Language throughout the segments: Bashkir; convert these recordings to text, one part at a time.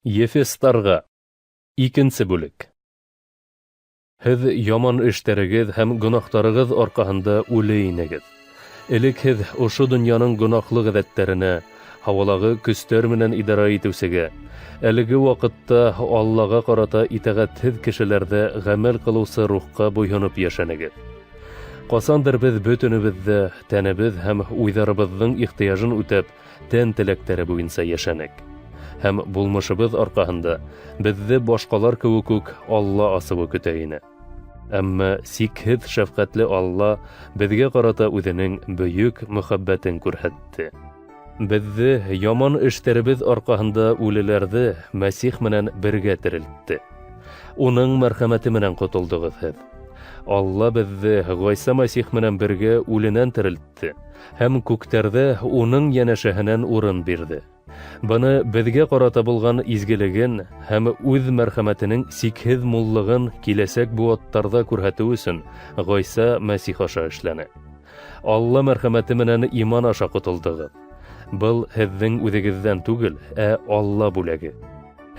Ефестарға. Икенсе бүлек. Һеҙ яман эштәрегеҙ һәм гонаһтарығыҙ арҡаһында үле инегеҙ. Элек һеҙ ошо донъяның гонаһлы ғәҙәттәренә, һауалағы көстәр менән идара итеүсегә, әлеге ваҡытта Аллаға ҡарата итәғәтһеҙ кешеләрҙә ғәмәл ҡылыусы рухҡа буйһоноп йәшәнегеҙ. Ҡасандыр беҙ бөтөнөбөҙ ҙә тәнебеҙ һәм уйҙарыбыҙҙың ихтыяжын үтәп, тән теләктәре буйынса йәшәнек. Һәм булмышыбыҙ арҡаһында беҙҙе башҡалар кеүек үк Алла асыуы көтә ине. Әммә сикһеҙ шәфҡәтле Алла беҙгә ҡарата үҙенең бөйөк мөхәббәтен күрһәтте. Беҙҙе яман эштәребеҙ арҡаһында үлеләрҙе Мәсих менән бергә терелтте. Уның мәрхәмәте менән ҡотолдоғоҙ һеҙ. Алла беҙҙе Ғайса Мәсих менән бергә үленән терелтте һәм күктәрҙә уның йәнәшәһенән урын бирҙе. Быны беҙгә ҡарата булған изгелеген һәм үҙ мәрхәмәтенең сикһеҙ муллығын киләсәк быуаттарҙа күрһәтеү өсөн Ғайса Мәсих аша эшләне. Алла мәрхәмәте менән иман аша ҡотолдоғоҙ. Был һеҙҙең үҙегеҙҙән түгел, ә Алла бүләге.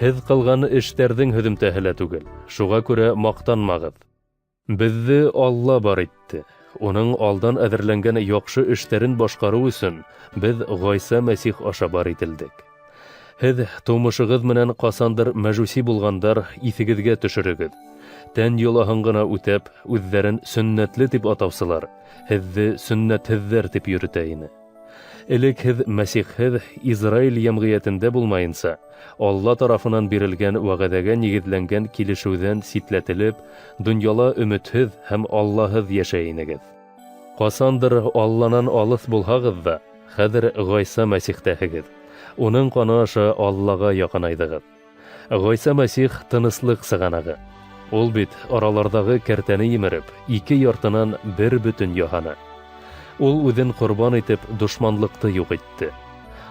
Һеҙ ҡылған эштәрҙең һөҙөмтәһе лә түгел, шуға күрә маҡтанмағыҙ. Беҙҙе Алла бар итте. Уның алдан әҙерләнгән яҡшы эштәрен башҡарыу өсөн беҙ Ғайса Мәсих аша бар ителдек. Һеҙ тыумышығыҙ менән ҡасандыр мәжүси булғандар иҫегеҙгә төшөрөгөҙ. Тән йолаһын ғына үтәп, үҙҙәрен сөннәтле тип атаусылар, һеҙҙе сөннәтһеҙҙәр тип йөрөтә ине. Элек һеҙ Мәсихһеҙ Израиль йәмғиәтендә булмайынса, Алла тарафынан бирелгән вәғәҙәгә нигеҙләнгән килешеүҙән ситләтелеп, донъяла өмөтһөҙ һәм Аллаһыҙ йәшәй инегеҙ. Ҡасандыр Алланан алыҫ булһағыҙ ҙа, хәҙер Ғайса Мәсихтәһегеҙ. Уның ҡаны аша Аллаға яҡынайҙығыҙ. Ғайса Мәсих тыныслыҡ сығанағы. Ул бит араларҙағы кәртәне емереп, ике яртынан бер бөтөн яһаны. Ул үҙен ҡорбан итеп дошманлыҡты юҡ итте.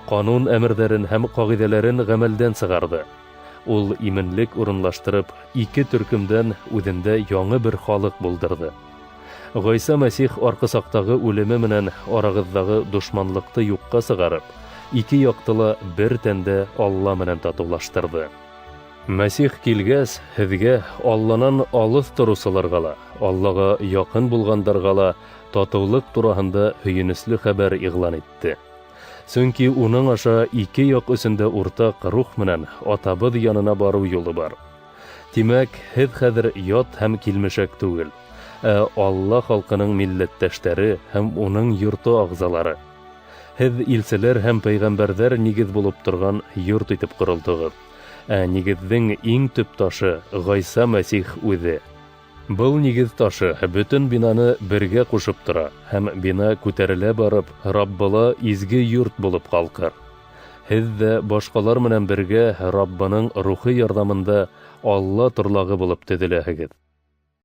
Ҡанун әмерҙәрен һәм ҡағиҙәләрен ғәмәлдән сығарҙы. Ул именлек урынлаштырып, ике төркөмдән үҙендә яңы бер халыҡ булдырҙы. Ғайса Мәсих арҡысаҡтағы үлеме менән арағыҙҙағы дошманлыҡты юҡҡа сығарып, ике яҡты ла бер тәндә Алла менән татыулаштырҙы. Мәсих килгәс, һеҙгә Алланан алыҫ тороусыларға ла, Аллаға яҡын булғандарға ла татыулыҡ тураһында һөйөнөслө хәбәр иғлан итте. Сөнки уның аша ике яҡ өсөн дә уртаҡ рух менән Атабыҙ янына барыу юлы бар. Тимәк, һеҙ хәҙер ят һәм килмешәк түгел, ә Алла халҡының милләттәштәре һәм уның йорто ағзалары. Һеҙ илселәр һәм пәйғәмбәрҙәр нигеҙ булып торған йорт итеп ҡоролдоғоҙ. Ә нигеҙҙең иң төп ташы Ғайса Мәсих үҙе. Был нигеҙ ташы бөтөн бинаны бергә ҡушып тора һәм бина күтәрелә барып, Раббыла изге йорт булып ҡалҡыр. Һеҙ ҙә башҡалар менән бергә Раббының рухи ярҙамында Алла торлағы булып төҙөләһегеҙ.